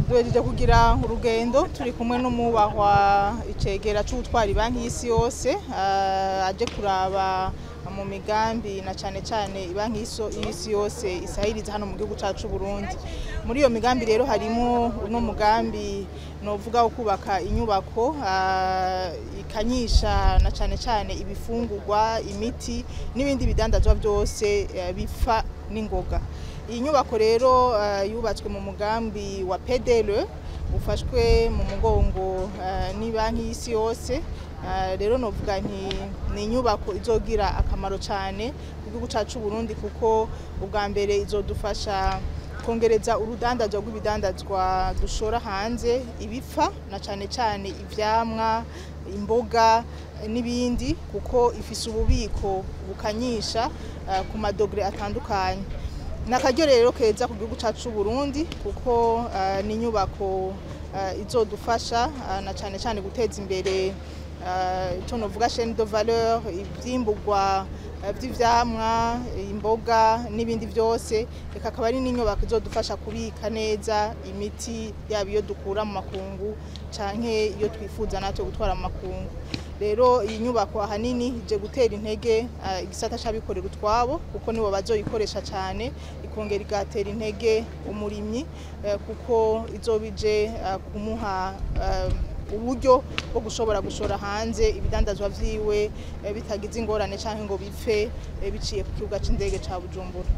Duhejeje kugira urugendo turi kumwe n'umwubahwa icegera c'uwutwara Ibanki y'Isi Yose, aje kuraba mu migambi na cane cane Ibanki y'Isi Yose isahiriza hano mu gihugu cacu c'Uburundi. Muri iyo migambi rero harimwo uno mugambi novuga wo kubaka inyubako ikanyisha na cane cane ibifungurwa, imiti n'ibindi bidandazwa vyose bipfa n'ingoga. Iyi nyubako rero yubatswe mu mugambi wa PDLE ufashwe mu mugongo n'Ibanki y'Isi Yose. Rero novuga nti ni inyubako izogira akamaro cane ku gihugu cacu c'Uburundi, kuko ubwa mbere izodufasha kongereza urudandazwa rw'ibidandazwa dushora hanze ibipfa, na cane cane ivyamwa, imboga n'ibindi, kuko ifise ububiko bukanyisha ku madogere atandukanye. Ni akaryo rero keza ku gihugu cacu c'Uburundi, kuko ni inyubako izodufasha na cane cane guteza imbere ico novuga chaîne de valeur, ivyimburwa vy'ivyamwa, imboga n'ibindi vyose. Eka akaba ari n'inyubako izodufasha kubika neza imiti, yaba iyo dukura mu makungu canke iyo twifuza natwe gutwara mu makungu. Rero iyi nyubako ahanini ije gutera intege igisata c'abikorera utwabo, kuko nibo bazoyikoresha cane, ikongera igatera intege umurimyi, kuko izoba ije kumuha uburyo bwo gushobora gushora hanze ibidandazwa vyiwe bitagize ingorane canke ngo bipfe biciye ku kibuga c'indege ca Bujumbura.